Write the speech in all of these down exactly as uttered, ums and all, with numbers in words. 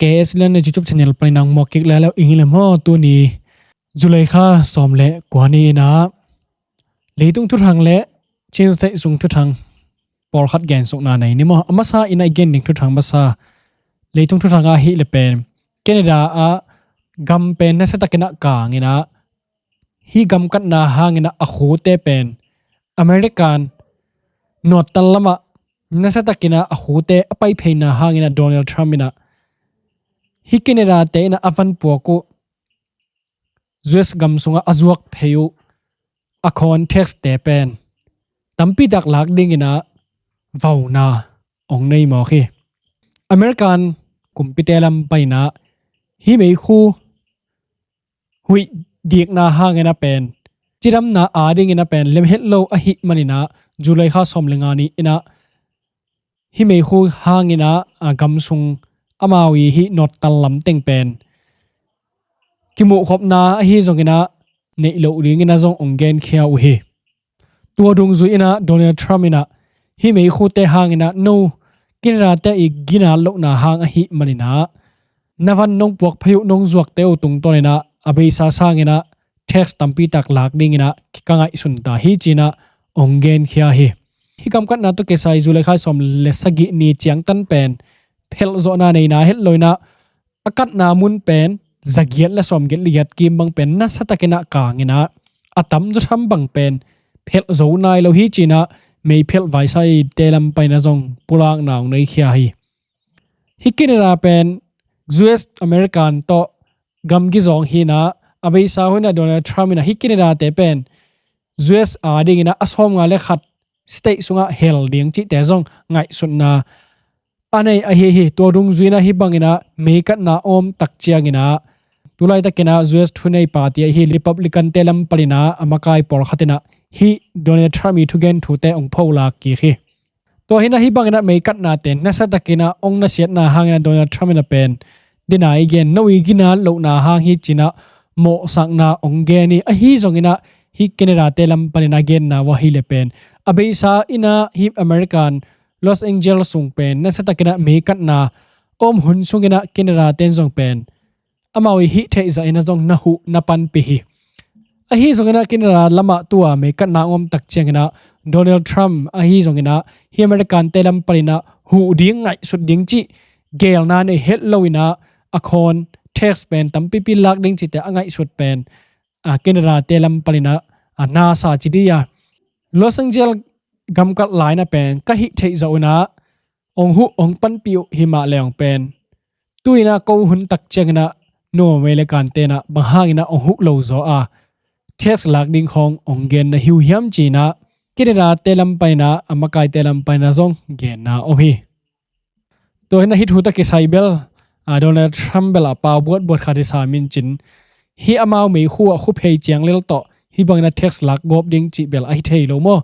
K S L N YouTube channel panin a hong muak kik lel uh hi le maw. Tuni July kha sawm le kua ni in ah leitung thuthang le Chin State sung thuthang pawlkhat gensukna nei ni maw. A masa in ah i gen ding thuthang masa leitung thuthang ahih leh pen Canada ah gam pen nasia takin ah kang in ah hih gamkatna hangin ah a khute pen American nawttan lamah nasia takin ah a khute a paipheina hangin ah Donald Trump in ah hih Canada te in ah a van puak uh U S gam sungah a zuak phei uh a khawn tax te pen tampi tak lak dingin ah vauna hong nei mawk hi. American kumpite lam panin ah hih meikhu huih dikna hangin ah pen cidamna adingin ah pen lemhet lo ahih manin ah July kha sawm le nga ni in ah hih meikhu hangin ah a gam sung amau i hih nawttan lam teng pen kimuhkhopna ahi zongin ah neih loh dingin ah zong hong genkhia uh hi. Tua dungzui in ah Donald Trump in ah hih meikhute hangin ah no Canada te i ginat lohna hang ahih manin ah na van nong puak phei uh nong zuakte uh tungtawnin ah a beisa sangin ah tax tampi tak lak dingin ah ka ngaihsun ta hi ci-in ah hong genkhia hi. Hih gamkatna tawh kisai July kha sawm le sagih ni ciangtan pen phelh zawhna neina het lo in ah a katna mun pen zagiat le sawmgiat le giat kim bang pen nasia takin ah kang in ah a tamzaw tham bang pen phelh zo nai lo hi ci-in ah meiphelh vaisaite lam panin ah zong pulakna hong neikhia hi. Hih Canada pen U S American tawh gamgi zawng hi-in ah a beisa hun ah Donald Trump in ah hih Canada te pen U S adingin ah a sawmnga le khat state sungah hel ding cihte zong ngaihsutna a nei ahi hi. Tua dungzui in ah hih bangin ah meikatna om tak ciangin ah tulaitakin ah U S thunei party ahi Republican te lam panin ah a makai pawlkhat in ah hih Donald Trump i thugen thute hong pholak kik hi. Tua hi-in ah hih bangin ah meikatnate nasia takin ah hong nasiatna hangin ah Donald Trump in ah pen dena i gen no i ginat lohna hang hi ci-in ah mawhsakna hong gen hi. Ahi zongin ah hih Canada te lam panin ah genna uh ahih leh pen a beisa in ah hih American Los Angeles sung pen nasia takin ah meikatna om hun sungin ah Canada ten zong pen amau i hih theih zahin ah zong na huh na panpih hi. Ahi zongin ah Canada lamah tua meikatna om tak ciangin ah Donald Trump ahi zongin ah hih American te lam panin ah huh ding ngaihsut ding cih gelna nei het lo in ah a khawn tax pen tampipi lak ding cihte a ngaihsut pen a Canada te lam panin ah a nasa ci dih a Los Angeles gamkat lai-in ah pen ka hih theih zawh un ah hong huh hong panpih uh hi mah leh hong pen tu-in ah ko hun tak ciangin ah no American ten ah bang hangin ah hong huh lo zaw a tax lak ding khawng hong gen na hi uh hiam ci-in ah Canada te lam panin ah a makaite lam panin ah zong genna om hi. Tua hi-in ah hih thu tawh kisai bel a Donald Trump bel a pau buatbuat khat hi sam in cin hih amau meikhu a khuphei ciang lel tawh hih bangin ah tax lak gawp ding cih bel ahi thei lo maw.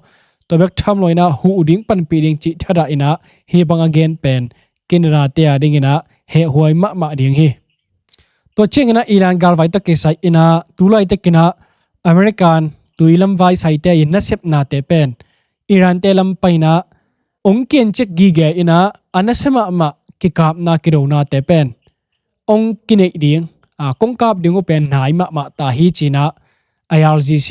Tua bek tham lo-in ah huh ding panpih ding cih thadah in ah hih bang a gen pen Canada te adingin ah hehhuai mahmah ding hi. Tua ciangin ah Iran galvai tawh kisai in ah tulaitakin ah American tui lam vaisaite i nasepnate pen Iran te lam panin ah hong kincek gige in ah a nasia mahmah kikapna kidonate pen hong kineih ding a kong kap ding uh pen nai mahmah ta hi ci-in ah I R G C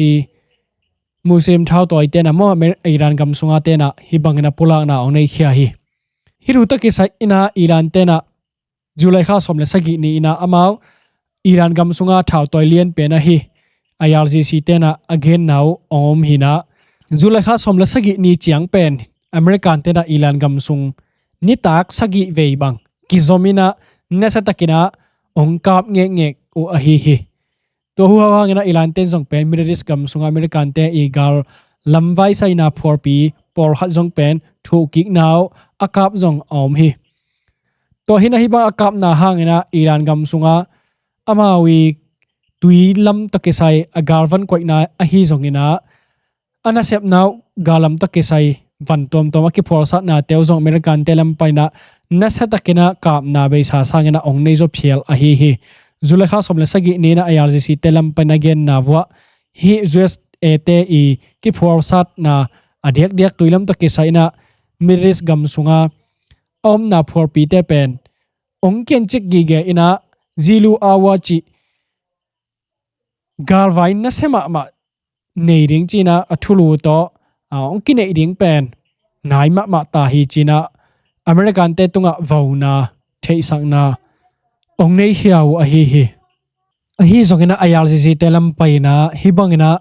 Muslim thautawite in ah maw Amer- Iran gam sunga te in ah hih bangin ah pulakna hong neikhia hi. Hih thu tawh kisai in ah Iran te in ah July kha sawm le sagih ni in ah amau Iran gam sunga thautawi lian pen ahi I R G C te in ah a genna uh hong om hi-in ah July kha sawm le sagih ni ciang pen American te in ah Iran gam sung nitak sagih vei bang kizom in ah nasia takin ah hong kap ngekngek uh ahi hi. Tua hu hau hangin ah Iran ten zong pen Middle East gam sungah American te i gal lamvai saina phuarpi pawlkhat zong pen thuhkikna uh a kap zong a om hi. Tua hi-in ah hih bang a kapna hangin ah Iran gam sungah amau i tui lam tawh kisai a galvan koihna ahi zongin ah a nasepna uh gal lam tawh kisai van tuamtuam a kiphualsatnate uh zong American te lam panin ah nasia takin ah kapna beisa sangin ah hong nei zaw phial ahi hi. July kha sawm le sagih ni in ah I R G C te lam panin ah genna uh ah hih U S A te i kiphualsatna a diakdiak tui lam tawh kisai in ah Middle East gam sunga a omna phuarpite pen hong kencik gige in ah, Zillu Awa cih galvai nasia mahmah nei ding ci-in ah a thulu tawh, a, hong kineih ding pen nai mahmah ta hi ci-in ah American-te tungah vona, theihsakna hong nei khia uh ahi hi. Ahi zongin ah I R G C-te lam pai-in ah hih bangin ah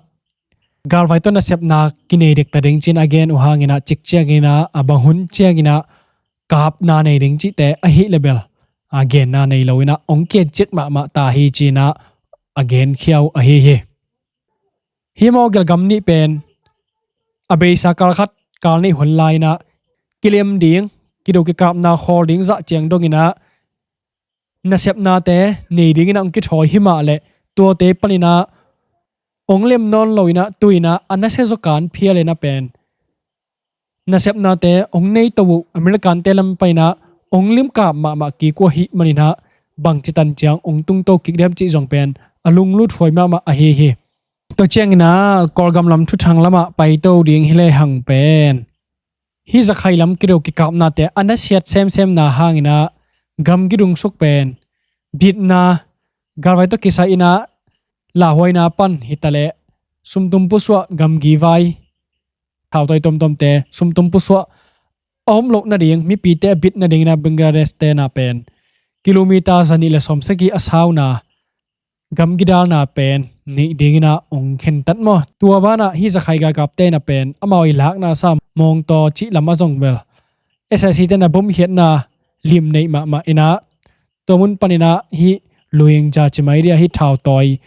galvai tawh nasepna kinei dek ta ding ci-in a gen uh hangin ah, cik ciangin ah, a bang hun ciangin ah kapna nei ding cihte ahih leh bel, a, genna nei lo-in ah hong kencik mahmah ta hi ci-in ah a genkhia uh ahi hi. Hih Mawgel gam nih pen a beisa kal khat kal nih hun lai-in ah kilem ding, kido kikapna khawl ding zah ciang dongin ah nasepnate nei dingin ah hong kithawi hi mah leh, tuate panin ah hong lem nawn lo-in ah, tu-in ah a nasia zaw kan phial-in ah pen nasepnate hong nei to uh American-te lam pai-in ah hong limkap mahmah kik uh ahih manin ah, bangci tan ciang hong tungto kik diam cih zong pen a lunglut huai mahmah ahi hi. Tua ciangin ah Kawlgam lam thuthang lamah paito ding hi lehang pen, hih zakhai lam kido kikapnate a nasiat semsemna hangin ah gamgi dungsuk pen bitna, galvai tawh kisai-in ah lauhuaina pan hitaleh, sumtum pusuah, gamgi vai, thautawi tomtomte sumtum pusuah a om loh nading, mipite a bit nadingin ah Bangladesh-te na pen kilometer zanih le sawmsagih a sauna, gamgi dalna pen neih dingin ah hong khentat maw. Tua banah hih zakhai galkapte na pen amau i lakna sam mawngtaw cih lamah zong bel S A C-te na bomkhiatna lim neih mahmah in ah, tua mun panin ah hih Rohingya ci mai dia, hih thautawi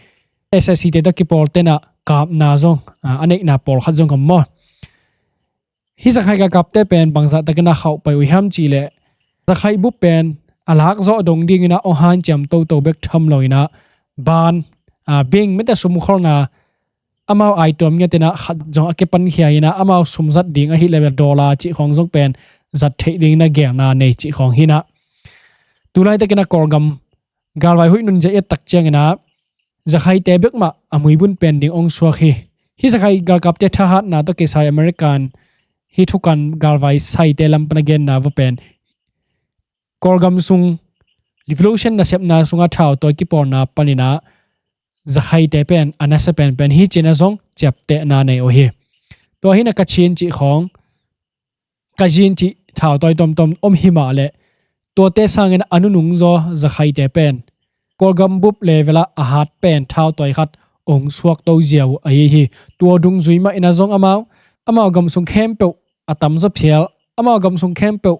S A C-te tawh kipawlte na kapna zong, a, a neihna pawlkhat zong om maw. Hih zakhai galkapte pen bangzah takin ah khauhpai uh hiam cih leh, zakhai bup pen a lakzawh dong dingin ah hong hanciam toto bek tham lo-in ah, ban, a, bank mite sumkholna amau aituam ngiatin ah khat zong a kipankhia in ah, amau sum zat ding ahih leh bel dollar cih khawng zong pen zat theih dingin ah geelna nei cih khawng hi-in ah, tu laitakin ah Kawlgam galvai huih nunzia i et tak ciangin ah zakhaite bek mah a muibun pen ding hong suak hi. Hih zakhai galkapte thahatna tawh kisai American hih thukan galvai saite lam pan a genna vua pen, Kawlgam sung revolution nasepna sungah thautawi kipawlna panin ah zakhaite pen a nasia penpen hi ci-in ah zong ciaptehna nei uh hi. Tua hi-in ah Kachin cih khawng, Kachin cih thautawi tomtom om hi mah leh, tuate sangin a nunung zaw zakhaite pen Kawlgam bup level ah a hat pen thautawi khat hong suakto ziau uh ahi hi. Tua dungzui mah in ah zong amau, amau gam sung khempeuh a tamzaw phial, amau gam sung khempeuh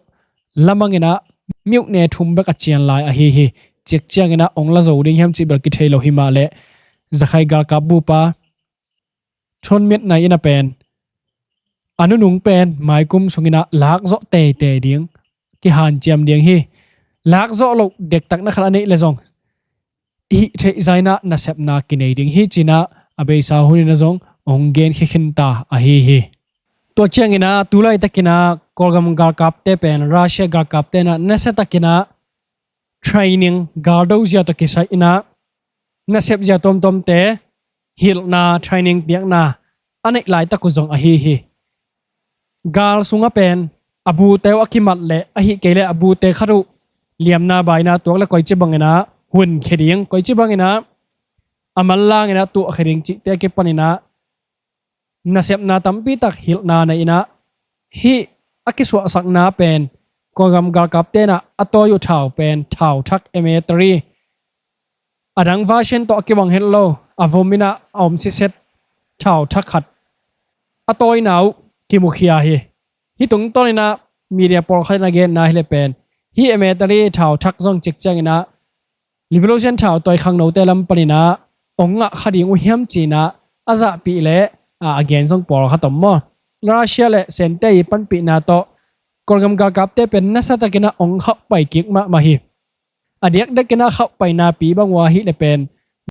lamangin ah myone thum bek a cian lai ahi hi. Cik ciangin ah hong la zo ding hiam cih bel kithei lo hi mah leh, zakhai galkap bupa Chon Myat Naing in ah pen a nunung pen maikum sungin ah lakzawh teitei ding, kihanciam ding hi. Lakzawh loh dektakna khat a neih leh zong hih theihzah in ah nasepna kinei ding hi ci-in ah a beisa hunin ah zong hong genkhia khinta ahi hi. Tua ciangin ah tu laitakin ah Kawlgam galkapte pen Russia galkapte in ah nasiatakin ah training, galdo zia tawh kisai-in ah nasep zia tomtomte hilhna, training piakna a neih laitak uh zong ahi hi. Gal sungah pen a bute uh a kimat leh, ahih kei leh a bute khat uh liamna baina tuak leh koici bangin ah hunkhia ding, koici bangin ah a manlangin ah tuahkhia ding cihte a kipanin ah nasepna tampitak hilhna nei-in ah, hih a kisuahsakna pen Kawlgam galkapte in ah a tawi uh thau pen thau thak M A three, a dang version tawh a kibang het lo, a vom in ah a om siset thau thak khat a tawina uh kimukhia hi. Hih tungtawnin ah media pawlkhat in a genna hi leh pen, hih M A three thau thak zong cik ciangin ah revolution thautawi khangnote lam panin ah hong ngah kha ding uh hiam ci-in ah a zahpih leh, a, a gen zong pawlkhat om maw. Russia le Sente i panpihna tawh Kawlgam galkapte pen nasiatakin ah hong khauhpai kik mahmah hi. A diakdiakin ah khauhpaina pi bang uh ahih leh pen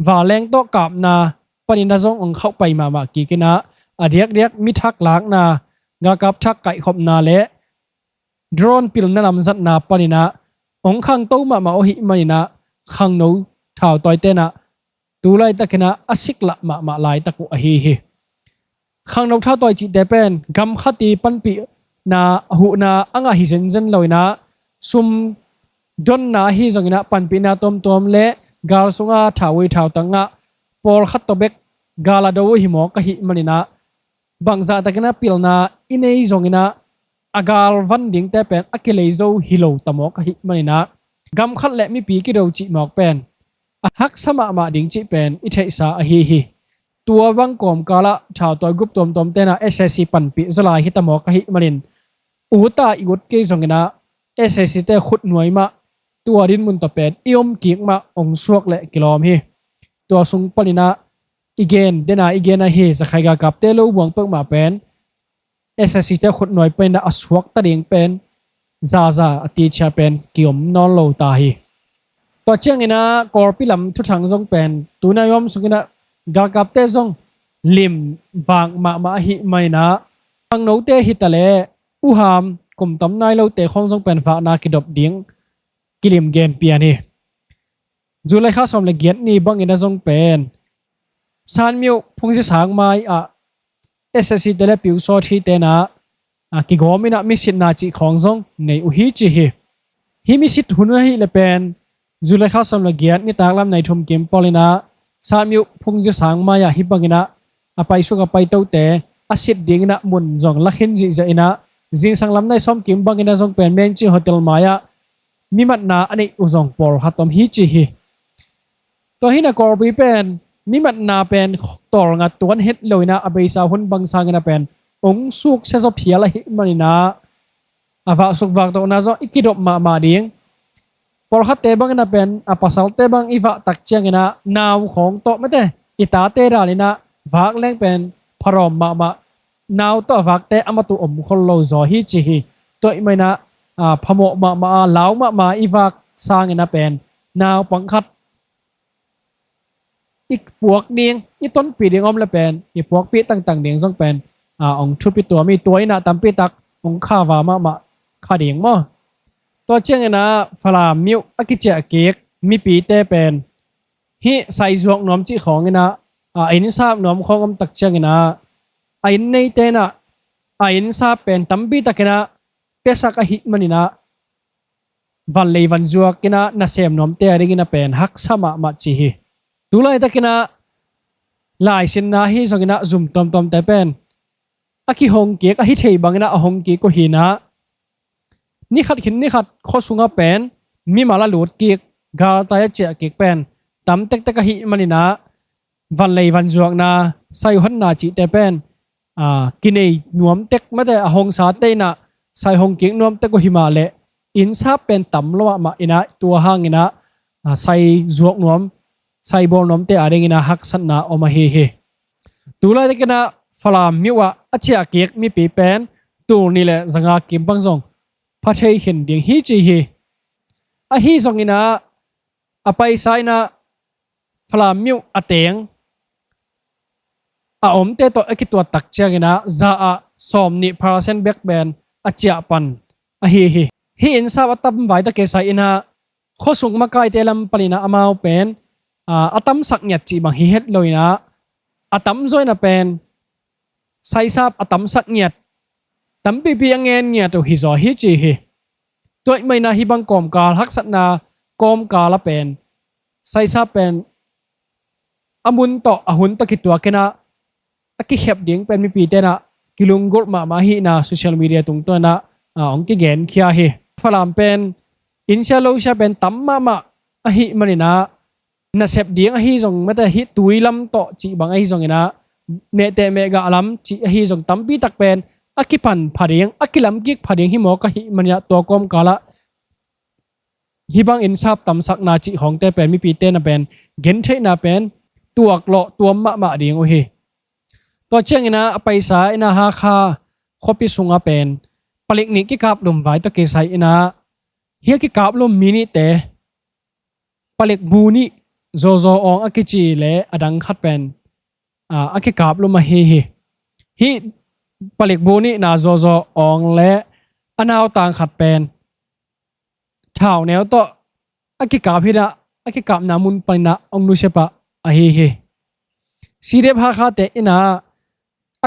vanleng tawh kapna panin ah zong hong khauhpai mahmah kik in ah, a diakdiak mi thak lakna, galkap thak kaihkhopna le drone pilna lamzatna panin ah hong khangto mahmah uh ahih manin ah khangno thautawite in ah tu laitakin ah a siklah mahmah laitak uh ahi hi. Khangno thautawi cihte pen gam khat i panpihna, huhna a ngah hi zenzen lo-in ah, sum donna ahi zongin ah panpihna tuamtuam le gal sunga thauvui thautang ah pawlkhat tawh bek gal a do uh hi mawk ahih manin ah bangzah takin ah pilna i nei zongin ah a gal van dingte pen a kilei zo hi lo ta mawk ahih manin ah gam khat le mipi kido cih mawk pen a haksa mahmah ding cih pen i theihsa ahi hi. Tua bang kawmkal ah thautawi gup tuamtuam ten ah SAC panpih zaw lai hi ta mawk ahih manin ut a i ut kei zongin ah SAC te khutnuai mah tua dinmun tawh pen i om kik mah ong suak le kilawm hi. Tua sung panin ah i gen, den a i gen ahi zakhai galkapte lo buang peuhmah pen SAC te khutnuai panin ah a suakta ding pen zaza a tichia pen kiom nawn lo ta hi. Tua ciangin ah Kawlpi lam thuthang zong pen tuna i om sungin ah galkapte zong lim vak mahmah ahih manin ah khangnote hi ta leh uham kum tam nai lote khawng zong pen vakna kidop ding kilim gen pian hi. July kha sawm le giat ni bangin ah zong pen Sanmyo Phungzi sang mai ah SAC te le Pyusawthi ten ah kigawm in ah misitna cih khawng zong nei uh hi ci hi. Hih misit hun ahih le pen July kha sawm le giat nitak lam nai thum kim pawl in ah Sanmyo Phungzi sang mai ah hih bangin ah a paisuk a paitote a sit dingin ah mun zong la khin zihziah in ah zingsang lam nai sawm kim bangin ah zong pen Mengci Hotel mai ah mimatna a neih uh zong pawlkhat om hi ci hi. Tua hi in ah Kawlpi pen mimatna pen tawlngat tuan het lo in ah a beisa hun bang sangin ah pen ong suksia zaw phial ahih manin ah a vahsuk vahtohna zong i kidop mahmah ding. Pawlkhatte bangin ah pen a pasalte bang i vah tak ciangin ah nau khawng tawh mate i tate dalin ah vak leng pen pharawm mahmah, nau tawh a vakte a matu om khol lo zaw hi ci hi. Tua ahih manin ah phamawh mahmah a lau mahmah i vak sangin ah pen naupang khat i puak ding, i tonpih ding om le pen i puakpih tangtang ding zong pen ong thupi tuam hi. Tua in ah tampi tak ong khava mahmah kha ding maw? Tua ciangin ah Falam myo a kiciah kik mipite pen hih saizuak nuam cih khawngin ah a innsap nuam khawng om tak ciangin ah a inn neite in ah a innsap pen tampi takin ah piasak ahih manin ah vanlei vanzuak in ah nasem nuamte a dingin ah pen haksa mahmah ci hi. Tulaitakin ah laisinna ahi zongin ah zum tuamtuamte pen a kihong kik, a hi thei bangin ah a hong kik uh hi in ah ni khat khin ni khat khua sungah pen mimal a lut kik, galtai a ciah kik pen tam tektek ahih manin ah vanlei vanzuakna, saihonna cihte pen kinei nuam tek mate, a hongsate in ah sai hong kik nuam tek uh hi mah leh innsap pen tam lo mahmah in ah tua hangin ah saizuak nuam, saibawl nuamte a dingin ah haksatna om ahi hi. Tulaitakin ah Falam myo ah a ciah kik mipi pen tul nih le zanga kim bang zong pha thei khin ding hi ci hi. Ahi zongin ah a paisa in ah Falam myo a teng a omte tawh a kituat tak ciangin ah za ah sawmnih percent bek pen a ciah pan ahi hi. Hih innsap a tam vai tawh kisai in ah khua sung makaite lam panin ah amau pen a tamsak ngiat cih bang hi het lo in ah a tamzaw in ah pen saisap a tamsak ngiat, tampipi a ngen ngiat uh hi zaw hi ci hi. Tua ahih manin ah hih bang kawmkal haksatna kawmkal ah pen saisap pen a mun tawh a hun tawh kituakin ah a kikhep ding pen mipite in ah kilunggulh mahmah ahihna social media tungtawn in ah hong kigenkhia hi. Falam pen innsia losia pen tam mahmah ahih manin ah nasep ding ahi zong mate, hih tui lam tawh cih bang ahi zongin ah mehteh mehgah lam cih ahi zong tampi tak pen a kipan pha ding, a kilam kik pha ding hi mawk ahih manin ah tua kawmkal ah hih bang innsap tamsakna cih khawngte pen mipite in ah pen gentheihna pen tuak lawh tuam mahmah ding uh hi. Tua ciangin ah a paisa in ah Hakha khuapi sungah pen palik nih kikaplum vai tawh kisai in ah hih a kikaplum mi nihte palik bu nih Zozo Awng a kici le a dang khat pen a kikaplum ahi hi. Hih palik bu nihna Zozo Awng le a nautang khat pen thauneu tawh a kikap hi in ah a kikapna mun panin ah ong nusia pah ahi hi. CDF Hakhate in ah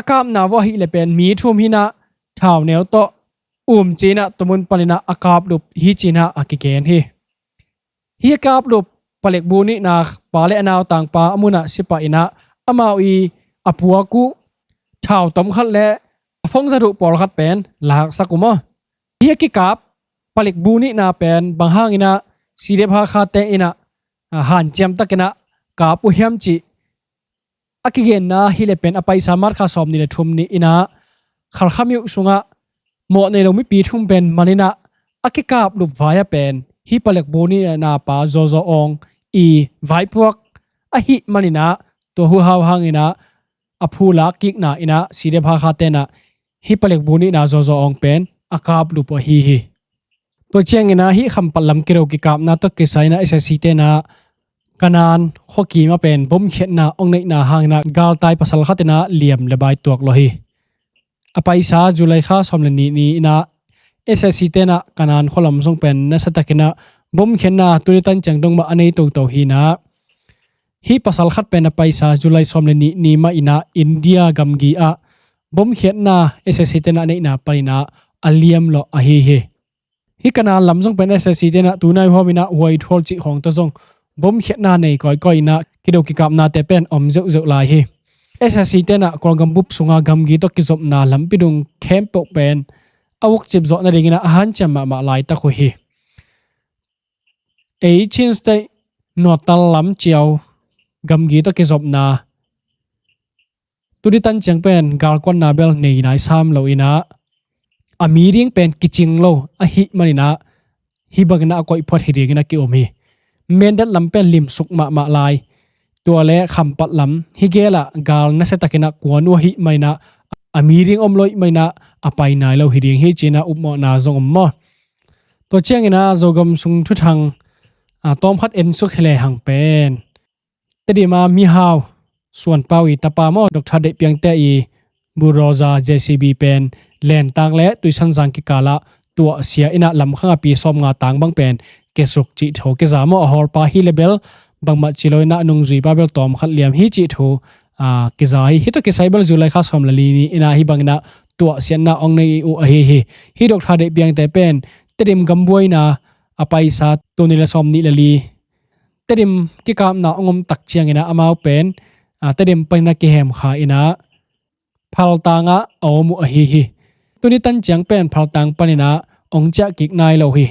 a kapna vawh ahih le pen mi thum hi in ah thauneu tawh um ci in ah tua mun panin ah a kaplup hi ci in ah a kigen hi. Hih a kaplup palekbu nihna pa le a nautangpa a munah si pah inah amau i a puak uh thau tom khat le a phongzat uh pawlkhat pen lahaksak uh maw? Hih a kikap palekbu nihna pen bang hanginah C D F Hakha te inah, a, hanciam takinah kap uh hiam cih a kigenna hileh pen a paisa March kha sawm nih le thum ni inah Khalkha myo sungah mawh nei lo mipi thum pen man inah a kikaplup vai-ah pen hih palekbu nihna pa Zawzaw Awng i vaipuak ahih man inah tua huhau hanginah a phu lak kikna inah C D F Hakha te inah hih palekbu nihna Zawzaw Awng pen a kaplup uh ahi hi. Tua cianginah hih Khampat lam kido kikapna tawh kisai inah S A C te inah Kanan khuakim ah pen bomkhiatna hong neihna hanginah galtai pasal khat inah liam le bai tuak lawh hi. A paisa July kha sawm le nih ni inah S A C te inah Kanan khua lam zong pen nasiatakinah bomkhiatna tuni tan ciang dong mah a nei toto hi inah hih pasal khat pen a paisa July sawm le nih ni mah inah India gamgi ah bomkhiatna S A C te inah a neihna paninah a liam lawh ahi hi. Hih Kanan lam zong pen S A C te inah tunai huam inah huaithual cih khawng tawh zong bomkhiatna nei kawikawi inah kido kikapnate pen om zeuhzeuh lai hi. S A C te inah Kawlgam bup sunga gamgi tawh kizopna lampi dung khempeuh pen a ukcip zawh nadinginah a hanciam mahmah laitak uh hi. Ei Chin State Northern lam ciau gamgi tawh kizopna tuni tan ciang pen galkuanna bel nei nai sam lo inah a mi ding pen kicing lo ahih maninah hih banginah a koih phuat hi dinginah ki-um hi. Mindat lam pen limsuk mahmah lai. Tua le Khampat lam hih gelah gal nasiatakinah kuan uh ahih maninah a mi ding om lo ahih maninah a pai nai lo hi ding hi cinah upmawhna zong om maw? Tua cianginah Zogam sung thuthang, a, tawmkhat ensuk hi lehang pen Tedim a mihau Suan Pau i tapa maw, Doctor Deih Piangte i bulldozer J C B pen lentak le Tuisanzang kikalah tuahsia inah lamkhang a pi sawmnga tang bang pen kesuk cih thu kiza maw? A hawlpa hi le bel bangmah ci lo inah a nungzuipa bel tawmkhat liam hi cih thu, a, kiza hi. Hih tawh kisai bel July kha sawm le li ni inah hih banginah tuahsiatna hong nei uh ahi hi. Hih Doctor Deih Piangte pen Tedim gambuaina a paisa tul nih le sawm nih le li Tedim kikapna hong om tak cianginah amau pen, a, Tedim panin a kihemkha inah Phaltang ah a om uh ahi hi. Tuni tan ciang pen Phaltang paninah hong ciah kik nai lo hi.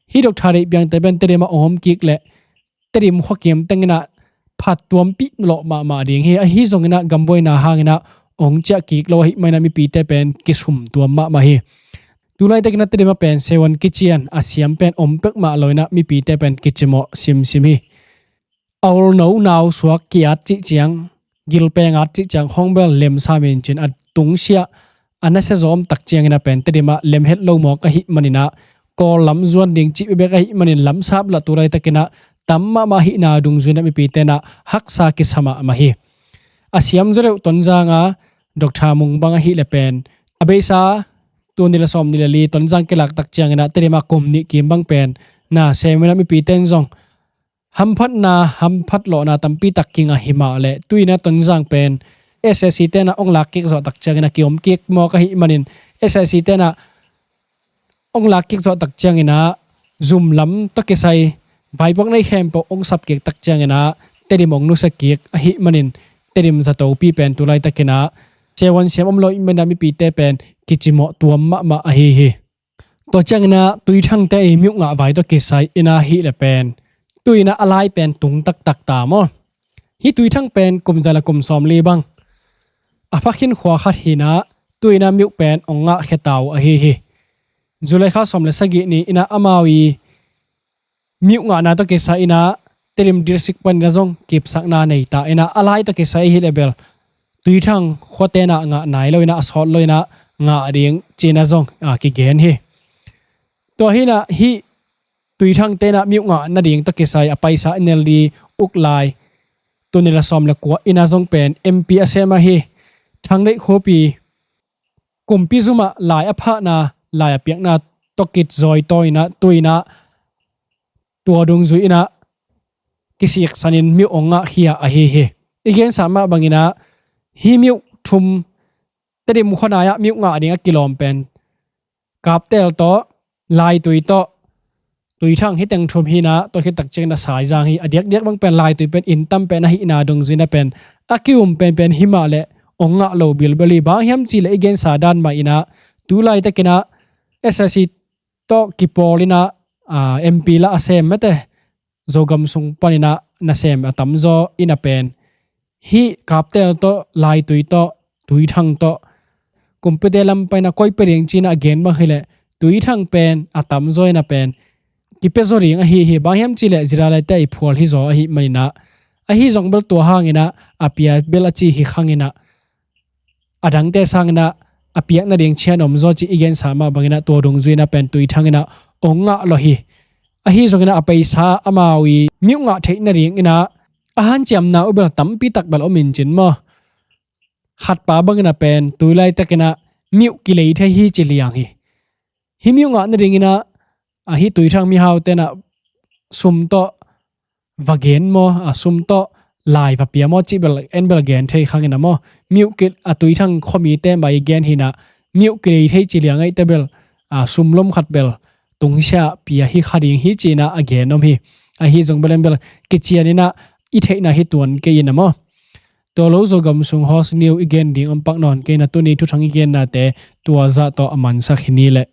Hih Doctor Deih Piangte pen Tedim ah hong om kik leh Tedim khuakim tenginah phat tuampih lawh mahmah ding hi. Ahi zonginah gambuaina hanginah hong ciah kik lo ahih maninah mipite pen kisum tuam mahmah hi. Tulaitakinah Tedim ah pen seven kician a siam pen om pek mah lo inah mipite pen kicimawh simsim hi. A ulno nausuak ki-at cih ciang, gilpeng at cih ciang khawng bel lemsa min cin a tungsiah a nasia zawm tak cianginah pen Tedim ah lem het lo mawk ahih maninah Kawl lam zuan ding cih bek ahih manin lamsap lah tulaitakinah tam mahmah ahihna dungzuinah mipite inah haksa kisa mahmah hi. A siam zaw deuh Tonzang a Doctor Mung bang ahih le pen a beisa tul nih le sawm nih le li Tonzang kilak tak cianginah Tedim ah kum nih kim bang pen na sem inah mipite in zong hamphatna hamphat lawhna tampi tak kingah hi mah leh tu inah Tonzang pen S A C te inah hong lak kik zawh tak cianginah ki-om kik mawk ahih manin S A C te inah hong lak kik zawh tak cianginah zum lam tawh kisai vaipuak nei khempeuh hong sap kik tak cianginah Tedim hong nusia kik ahih manin Tedim zatopi pen tulaitakinah seven siam om lo ahih maninah mipite pen kicimawh tuam mahmah ahi hi. Tua cianginah Tuithangte i myukngah vai tawh kisai inah hih le pen tu inah a lai pen tung taktak ta maw? Hih Tuithang pen kum za le kum sawm li bang a phakhin khua khat hi inah tu inah myuk pen hong ngahkhia ta uh ahi hi. July kha sawm le sagih ni inah amau i myukngahna tawh kisai inah Tedim district paninah zong kipsakna nei ta inah a lai tawh kisai ahi le bel Tuithang khuate inah ngah nai lo inah a sawt lo inah ngah ding cinah zong, a, kigen hi. Tua hi inah hih Tuithangte inah myukngah nading tawh kisai a paisa N L D uk lai tul nih le sawm le kua inah zong pen M P a sem ahi Thang Deih Khuapi kumpi zumah lai a phahna lai a piakna tawh kizawitawi inah tu inah tua dungzui inah kisiksanin myuk hong ngahkhia ahi hi. I gensa mah banginah hih myuk thum Tedim khuanai ah myuk ngah ding a kilawm pen Kaptel tawh, Laitui tawh, Tuithang hi teng thum hi-in ah, tua khit tak ciangin ah Saizang hi, a diakdiak bang pen Laitui pen inn tam pen ahihna dungzui-in ah pen a ki-um penpen hi mah leh ong ngah lo bilbel hi. Bang hiam cih leh i gensa dan mah in ah, tu laitakin ah S S C tawh kipawl in ah, aa, M P lah a sem mate, Zogam sung panin ah nasem a tamzaw in ah pen hih Kaptel tawh, Laitui tawh, Tuithang tawh, kumpite lam panin ah koi pia ding ci-in ah a gen bang hi leh, Tuithang pen a tamzaw in ah pen kipia zaw ding ahi hi. Bang hiam cih leh ZRA-te i phual hi zaw ahih manin ah, ahi zong bel tua hangin ah a pia bel a ci hi khang in ah, a dangte sangin ah a piak nading cian om zaw cih i gensa mah bangin ah tua dungzui-in ah pen Tuithang in ah ong ngah lo hi. Ahi zongin ah a paisa amau i miuh ngah theih nadingin ah a hanciamna uh bel tampi tak bel om in cin maw. Khatpa bangin ah pen tu laitakin ah miuh kilei thei hi ci liang hi. Hih miuh ngah nadingin ah, a, hih Tuithang mihaute in ah sum tawh va gen maw, a, sum tawh lai va pia maw cih bel en bel gen thei khang in ah maw. Miuh ki-, a, Tuithang khuamite mah i gen hi-in ah, miuh kilei thei ci liang ahih teh bel, a, sum lom khat bel tungsiah pia hi kha ding hi ci-in ah a gen om hi. Ahi zong bel en bel kician in ah i theihna hi tuan kei in ah maw. Tua lo Zogam sung host ni uh i gen ding om pak nawn kei in ah, tuni thuthang i gennate tua zah tawh a mansak hi ni leh.